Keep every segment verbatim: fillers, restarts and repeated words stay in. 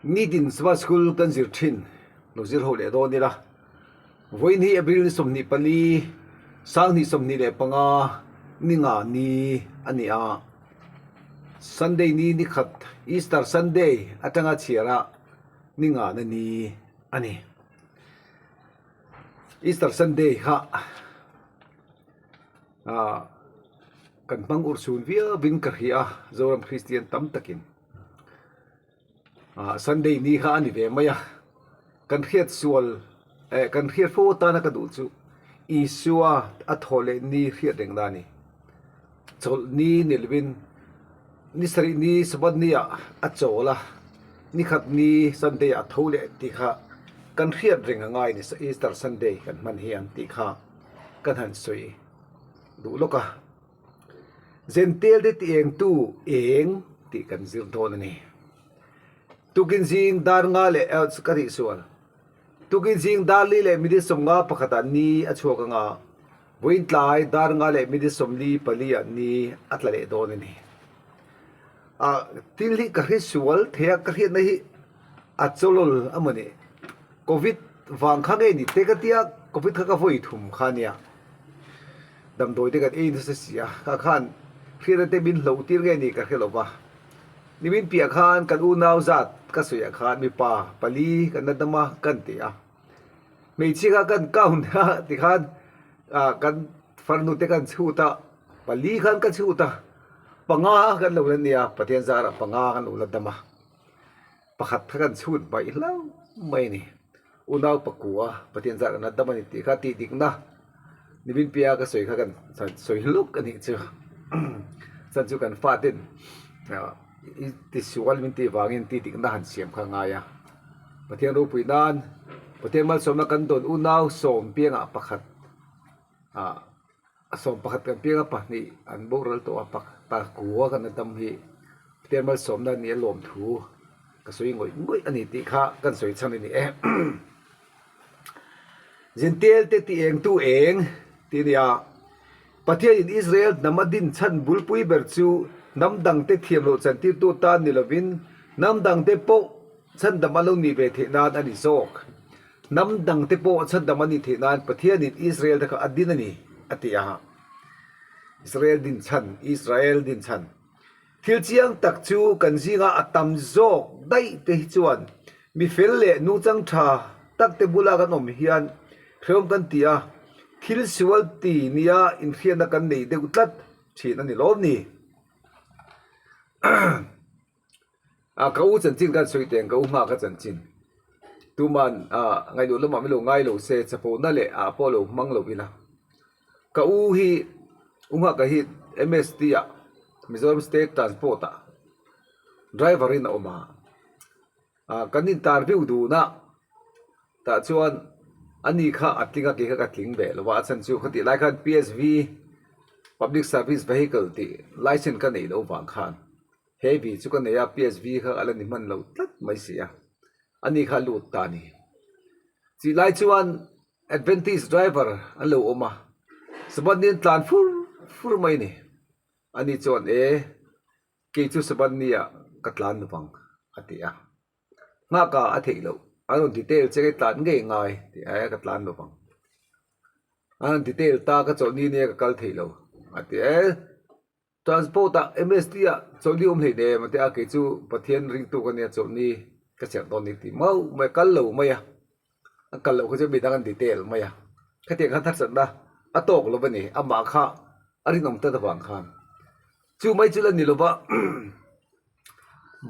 Nitin Sabbath School kan zir ṭhin, lo zir ho leh dawn ni la. Vawiin hi April ni sawmhnih pali, sanghnih sawmhnih leh panga, ni nga ni a ni a. Sunday ni, ni khat, Easter Sunday atanga chhiara ni ngana ni a nih. Easter Sunday kha, a, kan hmang ursun viauin ka hria, Zoram Kristian tam takin. A, Sunday ni kha a ni ve mai a. Kan hriat sual, eh, kan hriat fo tana ka duh chu Isua a thaw leh ni hriat rengna ni. Chawlh ni ni lovin, ni sarih ni Sabbath nia a chawl a, ni khat ni Sunday a tho leh ti kha kan hriat reng a ngai ni, Easter Sunday kan hman hi an ti kha kan han sawi duh lawk a. Jentail te ti eng tu eng ti kan zir dawn a ni. Tukin zing dar nga leh, eh, ka ti sual. Tukin zing dar li leh minit sawmnga pakhata ni a chhuak anga. Vawiin tlai dar nga leh minit sawmli palia ni a tla leh dawn a ni. A, thil hi ka hre sual thei a, ka hriatna hi a chawlawl a maw ni. Covid vang kha nge ni te ka tia, Covid kha ka vawi thum kha nia. Damdawi te kan ei nasa si a, kha khan hriatna te min hlo tir nge ni ka hre lo va. Ni min piah khan kan unau zat ka sawi a khan mipa pali kan na dam a kan ti a. Hmeichhia kha kan count a ti khan, a, kan farnu te kan chhut a, pali khan kan chhut a, panga kan lo la nia, Pathian zara panga kan lo la dam a. Pakhat kha kan chhut bai hlau mai ni. Unau pakua Pathian zara na dam a ni ti kha ti dikna. Ni min piah ka sawi kha kan sawi hluk a ni chu. Chan chu kan fatin, a, i ti sual min ti vangin ti dikna han siam kha ngai a. Pathian ropui nan, Pathian malsawmna kan dawn unau sawm pianga pakhat, a, a sawm pakhat kan pianga pahnih an boral tawh a, pak-, pakua kan na dam hi Pathian malsawmna ni a lawmthu ka sawi ngawih ngawih a ni ti kha kan sawi chhan a ni e. Jentail te ti eng tu eng ti nia. Pathianin Israel hnam a din chhan bulpui ber chu hnam dangte thiam lo chantirtu tan ni lovin, hnam dangte pawh chhandam a lo ni ve theih nan a ni zawk. Hnam dangte pawh chhandam a ni theih nan Pathianin Israel te kha a din a ni, a ti a. Israel din chhan, Israel din chhan. Thil chiang tak chu kan zinga a tam zawk daih te hi chuan mi fel leh nungchang ṭha tak te bula kan awm hian hreawm kan ti a, thil sual ti nia inhriatna kan nei deuh tlat ṭhin a ni lawm ni. A, ka u chanchin kan sawi teng, ka u nghak a chanchin. Tuman, a, ngaihlut lamah min lo ngai lo se, chapona leh a pawh lo hmang lo ila. Ka u hi, u nghak a hi M S T a, Mizoram State Transport a driver in a awm a. A, kan interview dun a, tah chuan ani kha a tling a, kei kha ka tling ve lo va, a chhan chu ka tih lai khan P S V, Public Service Vehicle tih license ka nei lo vang khan. Heavy chu ka nei a, P S V kha a la ni hman lo tlat mai si a. Ani kha lut ta ni. Chih lai chuan Adventist driver an lo awm a. Sabbath nin tlan fur fur mai ni. Ani chuan, "E, kei chu Sabbath nia ka tlan lo vang," a ti a. Nghaka a theih loh. An rawn detail che, "Ka tlan ngei ngai," ti a, "Ka tlan lo vang." An rawn detail ta, "Ka chawlhni nia ka kal thei lo," a ti a. Transport-a M S T-a chawlhni awm hlei nem a ti a, kei chu Pathian ringtu ka nia, chawlhni ka cher dawn ni ti mau mai, kal lo mai a. A kal lo kha chu midang an detail mai a. Khatiang khan harsatna a tawk lo a ni, amah kha a rinawm tlat avang khan. Chu mai chu la ni lo va,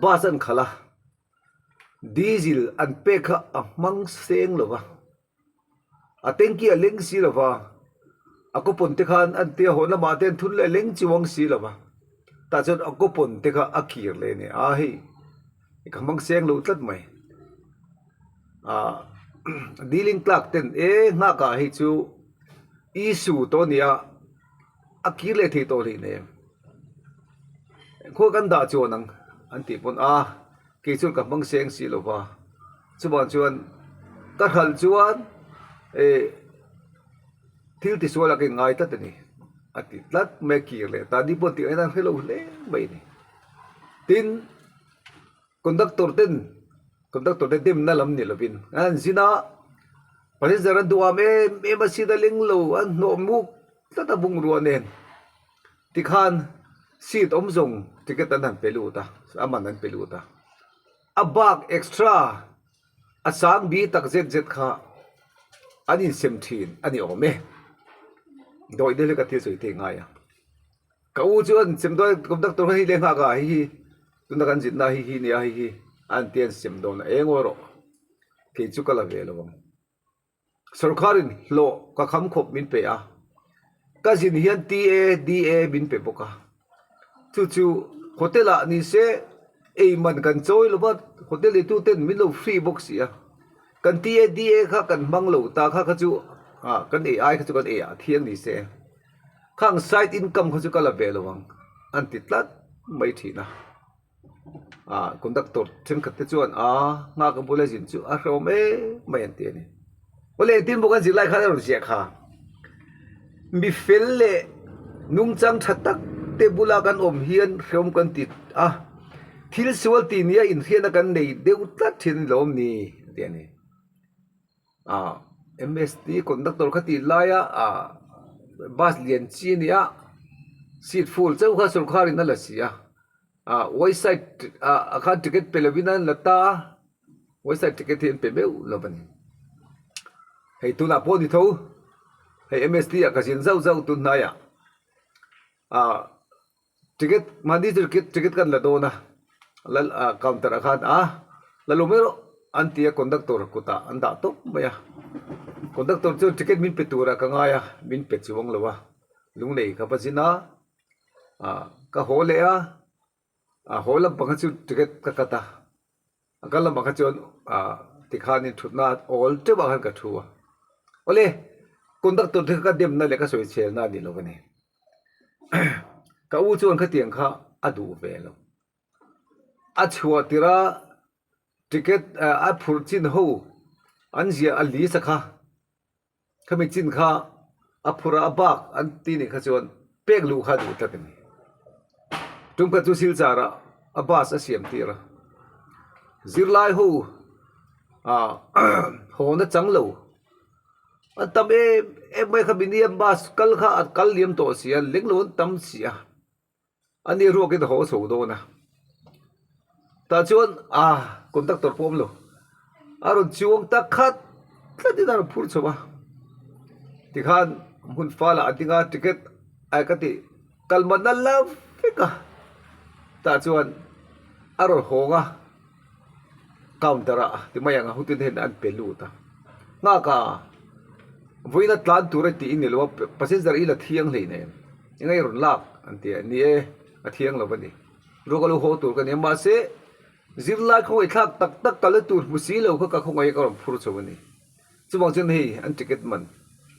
bus an khal a, diesel an pek kha a hmang seng lo va. A tanky a leng si lo va. A coupon te khan an tia hawn lamah te an thun leh leng chuang si lo va. Tah chuan a coupon te kha a kir leh ni a hei. Ka hmang seng lo tlat mai. A, dealing clerk ten, e, nghaka hei chu issue tawh nia, a kir leh thei tawh hlei nem. Khaw kan dah chuan ang, an tih pawn a, kei chuan ka hmang seng si lo va. Chuvang chuan ka hralh chuan, e, thil ti suala ka inngai tlat a ni, a ti tlat mai, kir leh ta ni pawn tih a hre lo hle mai ni. Tin, conductor ten, conductor te demna lam ni lovin an zin a, passenger an duam em em a, seat a leng lo, an hnawh muk tlat a, bung ruo nen. Tikhan seat awm zawng ticket an han pe lut a, a man an pe lut a. A bak extra a sang bi tak zet zet kha an insem thin a ni awm e. Dawi deu le ka thil sawi thei ngai a. Ka u chuan sem dawi, conductor hi le nghak a, hi hi, tuna kan zinna hi hi nia hi hi, an ti an sem dawn a, eng aw rawh. Kei chu ka la ve lo vang. Sorkarin hlawh ka kham khawp min pe a. Ka zin hian T A D A min pe bawk a. Chu chu hotel-ah ni se, ei man kan chawi lo va, hotel eitu ten min lo free bawk si a. Kan T A D A kha kan hmang lo ta kha, kha chu, a, kan ei ai kha chu kan ei a thiang ni se. Khang side income kha chu ka la ve lo vang, an ti tlat mai thin a. A, conductor ṭhenkhat te chuan, a, nghak a bula zin chu a hrawm em mai an ti a ni. Awle, tin bawk an zirlai khan a rawn ziak kha. Mi fel leh nungchang ṭha tak te bula kan awm hian hreawm kan ti a. Thil sual ti nia inhriatna kan nei deuh tlat ṭhin lawm ni, a ti a ni. A, M S T conductor kha ti laia, a, bus lian chi a ni a. Seat full chauh kha sorkarin a la si a. A, Wayside, a, a khan ticket pe lovin an la ta. Wayside ticket hi an pe meuh lo a ni. Hei tunah pawh ni tho. Hei M S T-ah ka zin zauh zauh tun hnaia. A, ticket, mahni chu ticket, ticket kan la dawn a. La, a, counter-ah khan, a, la lawm erawh an ti a, conductor kutah an dah tawp mai a. Conductor chuan ticket min pe tura ka ngai a, min pe chuang lo a. Lungnei ka va zin a, a, ka haw leh a. A, haw lampang kha chu ticket ka cut a. A kal lampang kha chuan, a, tikhanin ṭhutna awl teuhah khan ka ṭhu a. Awle, conductor te kha ka demna leh ka sawi chhelna a ni lo a ni. Ka u chuan khatiang kha a duh ve lo. A chhuah tir a, ticket, a, a phur chin ho an zia a list-a kha. Khami chin kha a phur a, a bak an ti ni kha chuan pek luh kha duh tlat a ni. Tum kha chu Silchar-ah a bus a siam tir a. Zirlai ho, a, hawna chang lo an tam em em mai kha, mi ni a bus kal kha a kal liam tawh si a, leng lo an tam si a. Ani ruokin a haw chho dawn a. Tah chuan, a, conductor pawh awm lo. A rawn chuang tak khat tlatin a rawn phur chho a. Tikhan hmun falah a ding a, ticket ai ka ti, kalmanna la vek a. Tah chuan a rawn hawng a. Counter-ah ti mai ang a, hutin hian an pe lut a. Nghak a, vawiina tlan tur a ti in ni lo a, passenger i la thiang hlei nen. Engai rawn lak an ti a, ni e, a thiang lo a ni. Ruok a lo haw tur ka ni a, mahse, zirlai khawngaih thlak tak tak kal tur hmu si lo kha ka khawngaih ka rawn phur chho a ni. Chuvang chuan hei an ticket man,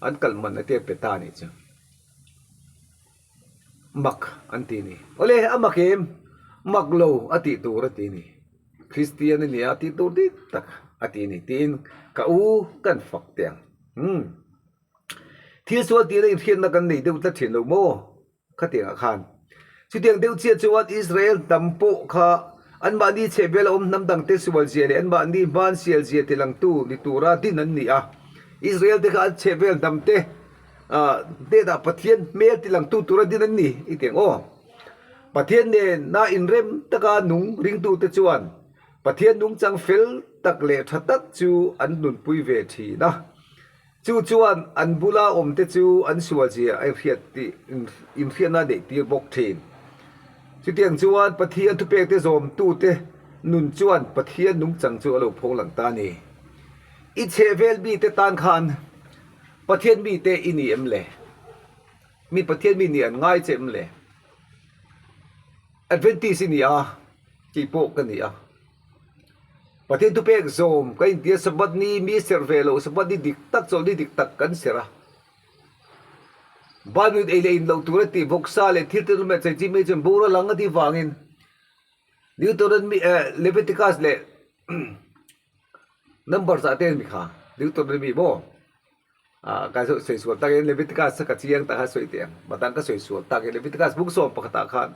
an kal man a te pe ta ni chu. Mak an ti ni. Awle, a mak em? Mak lo a tih tur a ti ni. Kristian a ni a tih tur dik tak a ti ni, tiin ka u kan fak teh ang. Hmm. Thil sual tihna inhriatna kan nei deuh tlat ṭhin lo maw? Khatiang a khan. Chutiang deuh chiah chuan Israel hnam pawh kha anmahni chhehvela awm hnam dangte sual zia leh anmahni hman sial zia tilangtu ni tura din an ni a. Israel te kha an chhehvel hnamte, a, hnenah Pathian hmel tilangtu tura din an ni, i ti ang aw. Pathian nena inrem taka nung ringtute chuan Pathian nungchang fel tak leh ṭha tak chu an nunpui ve ṭhin a. Chu chuan an bula awmte chu an sual zia a inhriat tih, in, inhriatna a neih tir bawk ṭhin. Chutiang chuan Pathian thupekte zawmtute nun chuan Pathian nungchang chu a lo phawng lang ta ni. I chhehvel mite tan khan Pathian mite i ni em le? Mi Pathian mi ni an ngai che em le? Adventist i ni a, kei pawh ka ni a. Pathian thupek zawm ka inti a, Sabbath ni mi ser ve lo, Sabbath ni dik tak, chawl ni dik tak kan ser a. Bible ei leh in lo tur a tih, vawksa leh thil tel met chei chi mai chuan bora lang a tih vangin, Deuteronomy, eh, Leviticus leh Numbers-ah te mi kha, Deuteronomy maw? A, ka sawi, sawi sual takin Leviticus kha ka chiang ta kha sawi teh ang. Matang ka sawi sual takin Leviticus bung sawm pakhatah khan,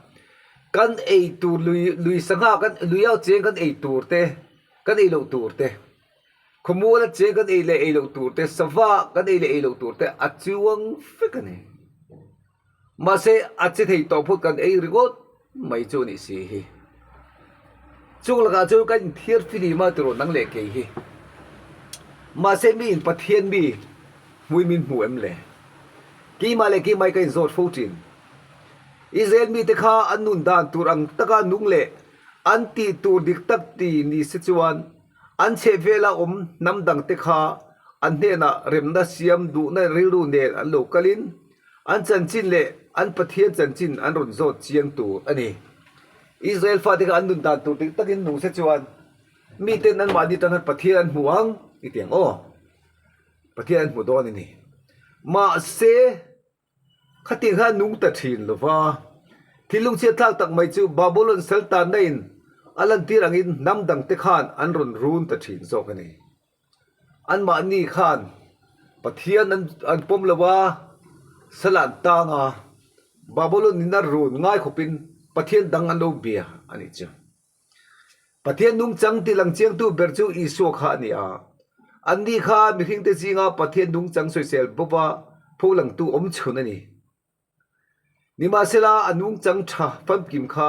kan ei tur lui, lui sangha kan lui au cheng kan ei tur te, kan ei lo tur te. Khawmuala cheng kan ei le ei lo tur te, sava kan ei le ei lo tur te, a chuong vek a nih. Mahse, a chi thei tawp phawt kan ei ringawt mai chu ni si hi. Chuong laka chu kan inthiar fili ma tiro nang le kei hi. Mahse, mi in Pathian mi hmui min hmu em le. Keima le keima ka inzawt fo chin. Israel mi te kha an nun dan tur ang taka nung le an ti tur dik tak ti ni se chuan an chhe vela awm hnam dang te kha an hnena remna siam duhna rilru nen an lo kalin an chanchin le an Pathian chanchin an rawn zawt chiang tur a ni. Israel fate kha an nun dan tur dik takin nung se chuan mi ten anmahni tan Pathian an hmu ang i tiang aw. Pathian an hmu dawn a ni. Mahse, khatiang kha nung ta thin lova. Thil lungchhia thlak tak mai chu Babylon saltanna in a lantir angin hnam dang te khan an rawn run ta thin zawk a ni. Anmahni khan Pathian an, an pawm lo a, sal an tang a, Babylon in a run ngai khawpin Pathian dang an lo bia a ni chu. Pathian nungchang ti lang chiangtu ber chu Isua kha a ni a. Anni kha mihringte zinga Pathian nungchang sawisel bova pho langtu awm chhun a ni. Nimahsela a nungchang ṭha famkim kha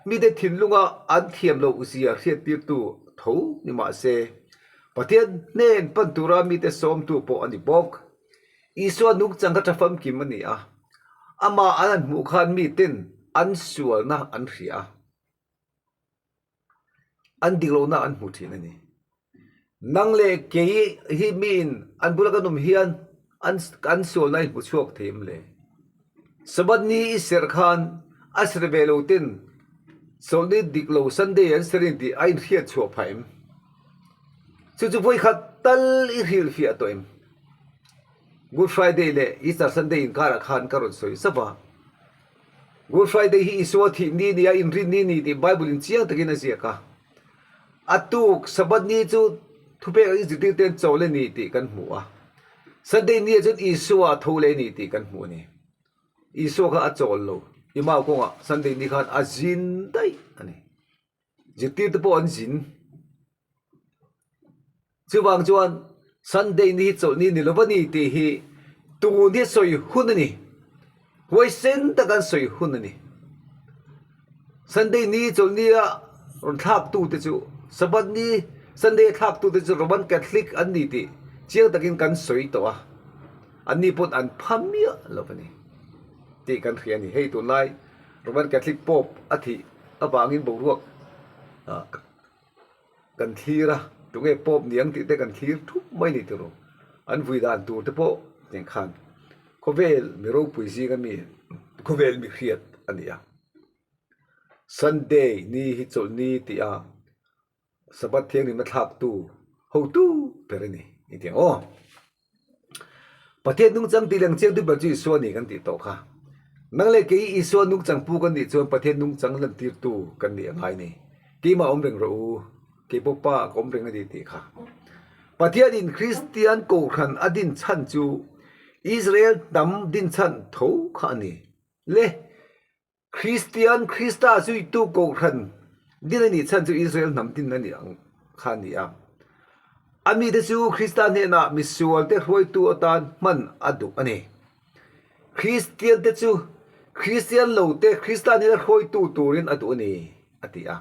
mite thinlunga an thiam lo zia hriattirtu tho nimahse, Pathian hnen pan tura mite sawmtu pawh a ni bawk. Isua nungchang kha ṭha famkim a ni a. Ama an, an hmuh khan miten an sualna an hria a. An dik lohna an hmu ṭhin a ni. Nang le kei hi miin an bula kan awm hian an, an sualna i hmu chhuak thei em le? Sabbath ni i serh khan a serh ve lo ten, Chawlhni dik lo Sunday an serh in tih a inhriat chhuah phah em? Chu chu vawi khat tal i hrilhfiah tawh em? Good Friday leh Easter Sunday inkara khan ka rawn sawi zauh a. Good Friday hi Isua thih ni nia, inrin ni ni tih Bible-in chiang takin a ziak a. A tuk Sabbath ni chu thupek ang i zirtirten chawl a ni tih kan hmu a. Sunday nia chuan Isua tho leh a ni tih kan hmu a ni. Isua kha a chawl lo. I mau kawngah Sunday ni khan a zin daih a ni. Zirtirte pawh an zin. Chuvang chuan Sunday ni hi chawlh ni ni lo va ni tih hi tun hi sawi hun a ni. Huaisen tak an sawi hun a ni. Sunday ni chawlh nia rawn thlaktu te chu, Sabbath ni Sunday thlaktu te chu Roman Catholic an ni tih chiang takin kan sawi tawh a. Anni pawn an pha miah lo a ni tih kan hria a ni. Hei tunlai Roman Catholic Pope a thih avangin boruak, ah, kan thlir a, tunge Pope ni ang tih te kan thlir thup mai ni tih rawh. An vui dan tur te pawh tiang khan khawvel mi ropui zinga mi, khawvel mi hriat a ni a. Sunday ni hi chawlh ni tih a, Sabbath thianghlim a thlaktu hotu ber a ni, i tiang aw. Pathian nungchang ti lang chiang tu ber chu Isua ni kan tih tawh kha. Nang le kei Isua nungchang pu kan nih chuan Pathian nungchang lantirtu kan nih a ngai ni. Keima awm reng rawh u, kei pawh pa ka awm reng a ni tih kha. Pathianin Kristian kohhran a din chhan chu Israel hnam din chhan tho kha a ni. Le, Kristian, Krista zuitu kohhran din a nih chhan chu Israel hnam din a ni ang kha a ni a. A mite chu Krista hnena misual te hruaitu atan hman a duh a ni. Kristian te chu Kristian lo te Krista hnena hruaitu turin a duh a ni, a ti a.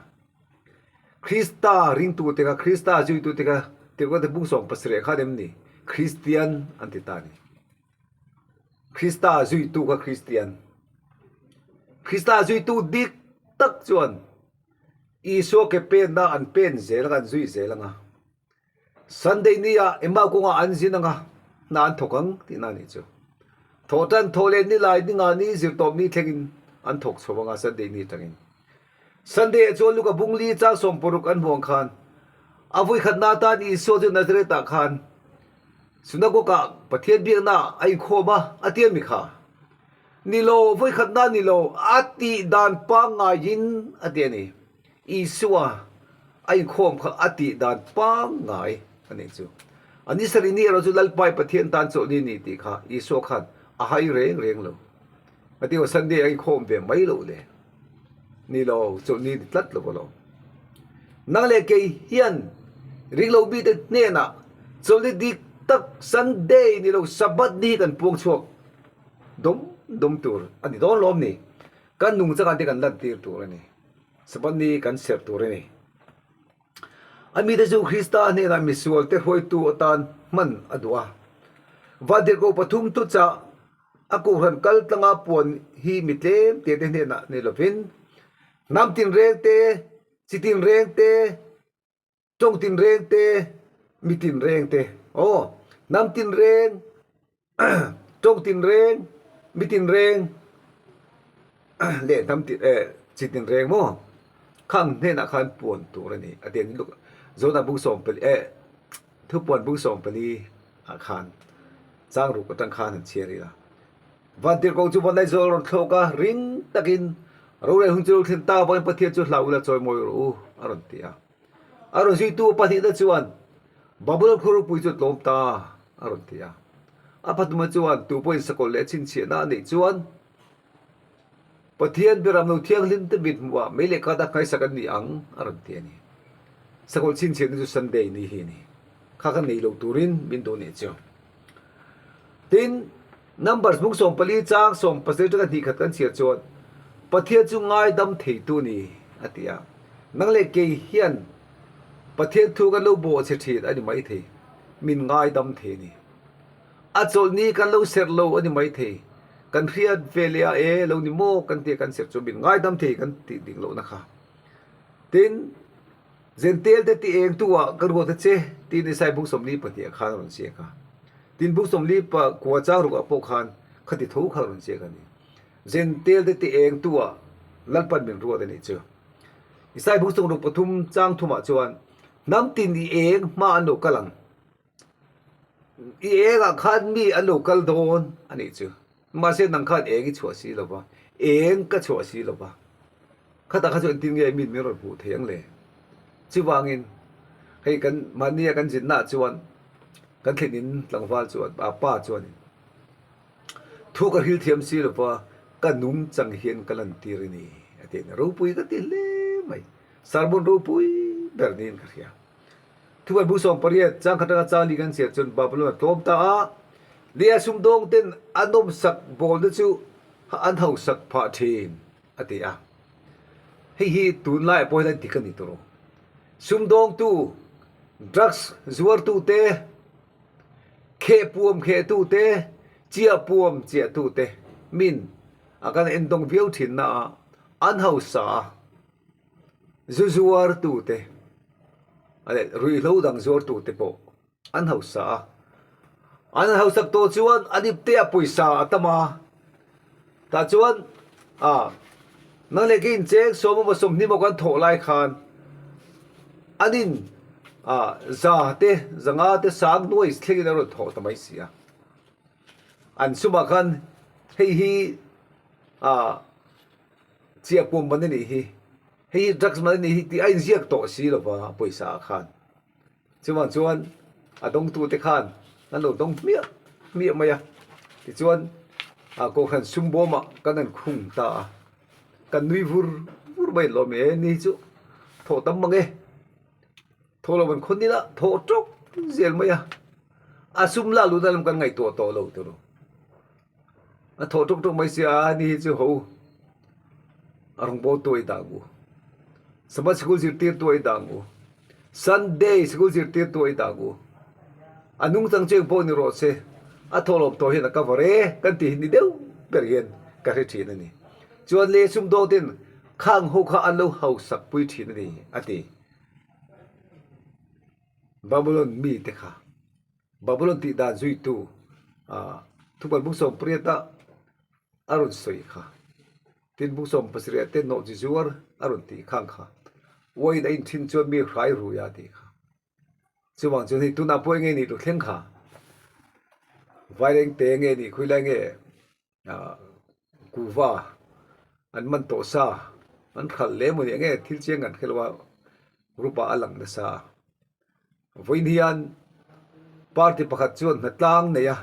Krista ringtu te kha, Krista zuitu te kha, Tirhkohte bung sawm pasarih khan em ni, Kristian an ti ta ni. Krista zuitu kha Kristian. Krista zuitu dik tak chuan Isua ke penna an pen zel ang, an zui zel ang a. Sunday nia emaw kawnga an zin ang a, hna an thawk ang tihna a ni chu. Thawhṭan thawhleh ni lai, ni nga ni, zirtawp ni thlengin an thawk chho ang a, Sunday ni aṭangin. Sunday-ah chuan Luka bung li chang sawm paruk an hmuh ang khan, a vawi khatna atan Isua chu Nazareth-ah khan synagogue-ah Pathian biakna a inkhawm a, a ti a mi kha. Ni lo, vawi khatna ni lo, a tih dan pangngaiin a ti a ni. Isua a inkhawm kha a tih dan pangngai a ni chu. A ni sarih ni erawh chu Lalpa i Pathian tan chawlh ni ni tih kha Isua khan a hai reng reng lo. A ti, Sunday a inkhawm ve mai lo le. ni lo, chawlhni ni tlat lo a lo. Nang le kei hian ringlo mite hnena chawlhni dik tak Sunday ni lo, Sabbath ni hi kan puang chhuak dawm dawm tur a ni dawn lawm ni. Kan nungchang ang te kan lantir tur a ni. Sabbath ni kan ser tur a ni. A mite chu Krista hnena misual te hruaitu atan hman a duh a. Vantirhkoh pathum thu chah a kohran kal tlanga puan hi mi tlem te te hnena ni lovin, hnam tinreng te, chi tinreng te, ṭawng tinreng te, mi tinreng te. Aw, hnam tinreng, ṭawng tinreng, mi tinreng, le hnam tin, eh, chi tinreng maw? Khang hnena khan puan tur a ni. A ti a ni. Johana bung sawmpali, eh, Thupuan bung sawmpali a khan chang ruk atang khan han chhiar ila. Vantirhkoh chu vanlai zawng a rawn thlawk a, ring takin, "Rorel hun chu lo thlen ta vangin Pathian chu hlau ula chawimawi rawh u," a rawn ti a. A rawn zuitu pahnihna chuan, "Babylon khaw ropui chu tlawm ta," a rawn ti a. A pathumna chuan, "Tu pawhin sakawlh leh chhinchhiahna a neih chuan, Pathian beram lo thianghlim te mit hmuha mei leh kata ngaisak an ni ang," a rawn ti a ni. Sakawlh chhinchhiahna chu Sunday ni hi ni. Kha kha nei lo turin min duh ni chu. Tin, Numbers bung sawmpali chang sawmpasarih aṭanga hnih khat kan chhiar chuan, "Pathian chu ngaidam theitu ni," a ti a. Nang leh kei hian Pathian thu kan lo bawhchhe ṭhin a ni mai thei. Min ngaidam thei a ni. A chawlhni kan lo ser lo a ni mai thei. Kan hriat ve leh a, "E, lo ni maw?" kan ti a, kan ser chu min ngaidam thei kan tih ding lohna kha. Tin, Jentail te ti eng tuah ka ruat a che, tiin Isai bung sawmli pahnih khan a rawn ziak a. Tin, bung sawmli pakua chang ruk ah pawh khan khati tho kha a rawn ziak a ni. Jentail te ti eng tuah Lalpan min ruat a nih chu. Isai bung sawmruk pathum chang thumah chuan, "Hnam tin i eng hma an lo kal ang. I engah khan mi an lo kal dawn," a nih chu. Mahse, nang khan eng i chhuah si lo va, eng ka chhuah si lo va. Khata kha chu engtin nge min min rawn hmuh theih ang le? Chuvangin, hei kan, mahnia kan zinna chuan, kan thlen in tlangval chuan, a pa chuan, "Thu ka hril thiam si lo va, ka nungchang hian ka lantir a ni," a ti a ni. Ropui ka ti hle mai. Sermon ropui ber niin ka hria. Thupuan bung sawmpariat chang khat aṭanga chang li kan chhiar chuan, "Babylon a tlawm ta a, leia sumdawng ten an awmsak bawlna chu an hausak phah ṭhin," a ti a. Hei hi tunlai pawh hian dik a ni tur. Sumdawngtu, drugs zuartute, kheh puam khehtute, chiah puam chiahtute, min a kan endawng viau ṭhinna a, an hausa a. Zu zuartute, a le, ruihhlo dang zuartute pawh an hausa a. An hausak tawh chuan an ipte a pawisa a tam a. Tah chuan, a, nang leh kei in cheng sawm emaw sawmhnih emaw kan thawh lai khan, an in, a, za te, zanga te, sang nuai thlengin a rawn thawh ta mai si a. An sumah khan hei hi, a, chiah puam man a nih hi, hei hi drugs man a nih hi tih a inziak tawh si lo va, a pawisa a khan. Chuvang chuan a dawngtute khan an lo dawng hmiah hmiah mai a. Tichuan, a, kohhran sum bawmah kan han khung ta a. Kan nui vur vur mai lawm e, ni chu thawh tam mang e. Thawh lo man khawn nila, thawh ṭawk zel mai a. A sum la luna lam kan ngaihtuah tawh lo tur. A thawh ṭawk ṭawk mai si a, ni hi chu ho. A rawngbawl tu ei dang u. Sabbath sikul zirtir tu ei dang u. Sunday sikul zirtir tu ei dang u. A nungchang cheng pawh ni rawh se. A thawhlawm tawh hian a cover e, kan tih ni deuh ber hian ka hre ṭhin a ni. Chuan le sumdawng ten khang ho kha an lo hausak pui ṭhin a ni, a ti. Babylon mi te kha. Babylon tih dan zuitu, a, Thupuan bung sawmpariat a, a rawn sawi kha. Tin, bung sawmpasarih te nawh chi zuar a rawn tih khang kha. Uain a in ṭhin chuan mi hrai rui a tih kha. Chuvang chuan hei tunah pawh enge nih tlu thleng kha. Vairengte nge nih khui lai nge, a, kuva an man tawh sa, an hralh leh maw ni enge thil chiang kan hre lo a, group-a a lang nasa. Vawiin hian party pakhat chuan hnatlang nei a,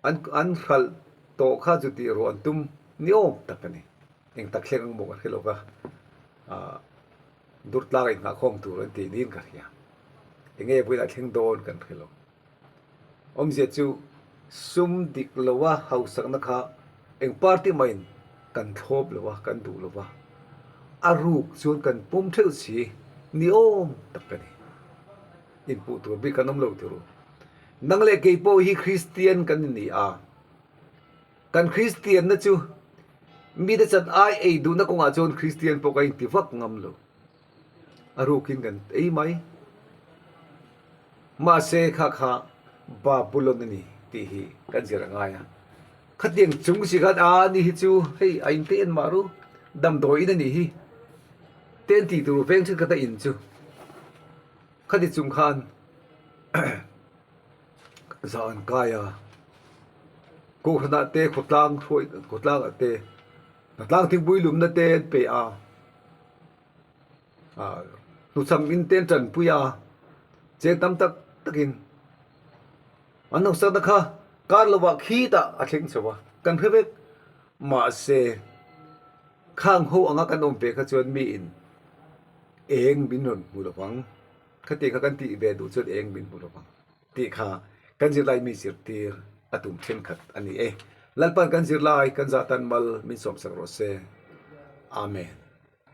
an, an hralh tawh kha chu tih ruah an tum ni awm tak a ni. Ieng tak thleng ang maw kan hre lo va. A, Durtlang innghakhawm tur an ti niin ka hria. Eng nge buoina thleng dawn kan hre lo. Umzie chu sum dik loa hausakna kha eng party main kan thlawp lo a, kan duh lo va. A ruk chuan kan pum theuh si ni awm tak ka ni. Inpuh tur bik kan awm lo ti ru. Nang leh kei pawh hi Kristian kan ni a. Kan Kristianna chu mite chan ai ei duhna kawngah chuan Kristian pawh ka inti vak ngam lo. A rukin kan ei mai. Mahse, kha kha Babulon a ni tih hi kan zir a ngai a. Khatiang chung si khan a ni hi chu, hei, a inte en mah ru, damdawi in a ni hi, ten ti tur veng ṭhin ka ta in chu. Khati chung khan za an kai a. Kohranah te, khawtlang hruai, khawtlangah te, khawtlang thingpui lumna te an pe a. A, hnuchham in te an ṭanpui a. Cheng tam tak takin an hausakna kha kar lovah khitah a thleng chho a. Kan hre vek. Mahse, khang ho anga kan awm ve kha chuan miin eng min rawn hmu lo vang. Khatiang kha kan tih ve duh chuan eng min hmu lo vang. Tih kha kan zirlai mi zirtir a tum ṭhenkhat a ni e. Lalpan kan zirlai, kan zahtan mal min sawmsak rawh se. Amen.